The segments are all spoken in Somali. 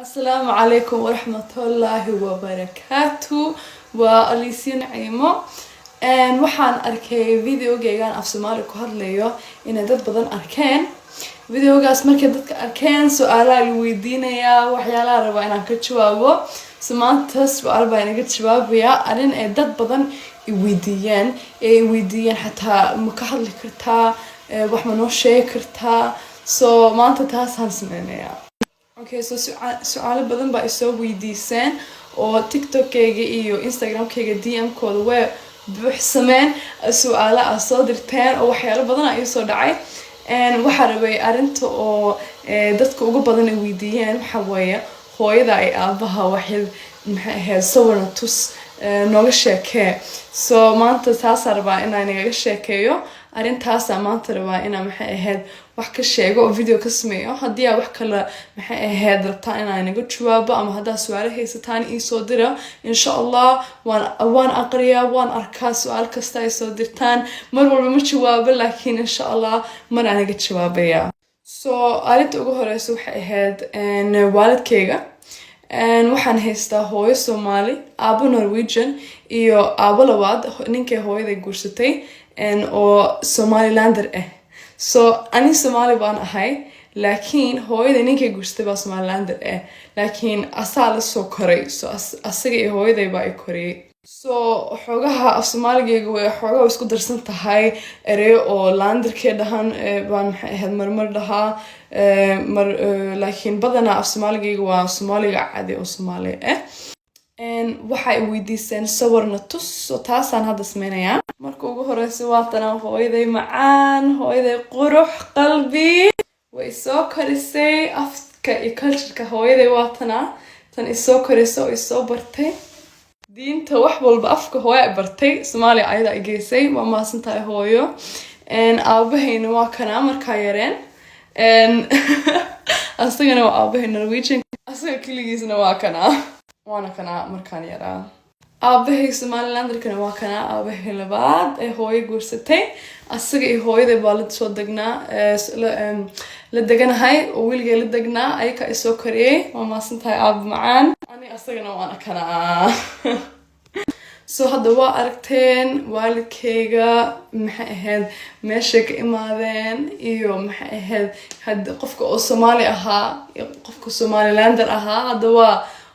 Asalaamu calaykum waraxmatullaahi wabarakaatu. Waa Aliisya Naciimo. Waxaan arkay videogeygan af Soomaali ku hadlayo inay dad badan arkeen. Videogaas markay dadka arkeen, su-aalaha la weydiinayaa, waxyaalaha rabaa inaan ka jawaabo. So maanta su-aal baa inaga jawaabayaa, arrin ay dad badan i weydiiyeen, ee i weydiiyeen xataa: ma ka hadli kartaa? Wax ma noo sheegi kartaa? So maanta taasaan sameynayaa. Okay, so su-aalo badan baa isoo weydiiseen oo TikTokkayga iyo Instagramkayga DM-kooda way buuxsameen su-aalo aa soo dirteen oo waxyaalo badan aa iisoo dhacay. Waxaa rabay arrinta oo dadka ugu badan ay weydiiyeen waxa weeye hooyada ay aabaha, waxay maxay ahayd, sawirna tus, nooga sheekee. So maanta taasaa rabaa inaan igaga sheekeeyo. Arrintaasaa maanta rabaa inaan, maxay ahayd, wax ka sheego oo video ka sameeyo. Haddii aa wax kale, maxay ahayd, rabtaan inaan inaga jawaabo ama haddaa su-aalo haysataan, iisoo dira insha Allah. Waan aqriyaa, waan arkaa su-aal kasta ay soo dirtaan. Mar walba ma jawaabo, laakiin insha Allah mar aan iga jawaabaya. So arrinta ugu horeysa waxay ahayd waalidkayga. Waxaan haystaa hooyo Soomaali, aabo Norwegian iyo aabo labaad, ninkay hooyaday guursatay, oo Somalilander ah. So ani Soomaali baan ahay, laakiin hooyaday ninkay guursatay baa Somalilander ah, laakiin asaa la soo koray. So asaga iyo hooyaday baa i koriyay. So xoogaha af Soomaaligayga way xoogaha isku darsan tahay, ereyo oo landerkee dhahan baan, maxay ahayd, marmar dhahaa mar, laakiin badanaa af Soomaaligayga waa Soomaaliga cadi oo Soomaali ah. Waxay weydiiseen sawirna tus, so taasaan hadda sameynayaa. Marka ugu horeysa waatana hooyaday macaan, hooyaday qurux qalbi, way soo korisay. Afka iyo cultureka hooyaday waatana, tan isoo korisay oo isoo bartay diinta, wax walba. Afka hooya ay bartay, Soomaaliya ayada ay geysay. Waa mahadsan tahay, hooyo. Aabahayna waa kanaa markaa yareen. Asagana waa aabahay Norwegian, asaga keligiisna waa kanaa, waana kanaa markaan yaraa. Aabahay Somalilanderkana waa kanaa, aabahay labaad ee hooyo guursatay. Asaga iyo hooyaday baa la soo degnaa, la deganahay oo weligay la degnaa. Ayaka isoo koriyey. Waa mahadsan tahay, aaba macaan. Ani asagana waana kanaa. So hadda waa aragteen waalidkayga, maxay ahayd, meeshay ka imaadeen iyo, maxay ahayd, had qofka oo Soomaali ahaa iyo qofka Somalilander ahaa. Hadda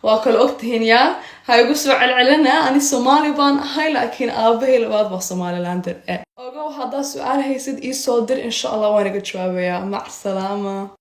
waa kala ogtihiin. Yaa ha igu soo celcelina, ani Soomaali baan ahay, laakiin aabahay labaad baa Somalilander eh. Ogow, haddaa su-aal haysid, iisoo dir, insha Allah waan iga jawaabayaa. Mac salaama.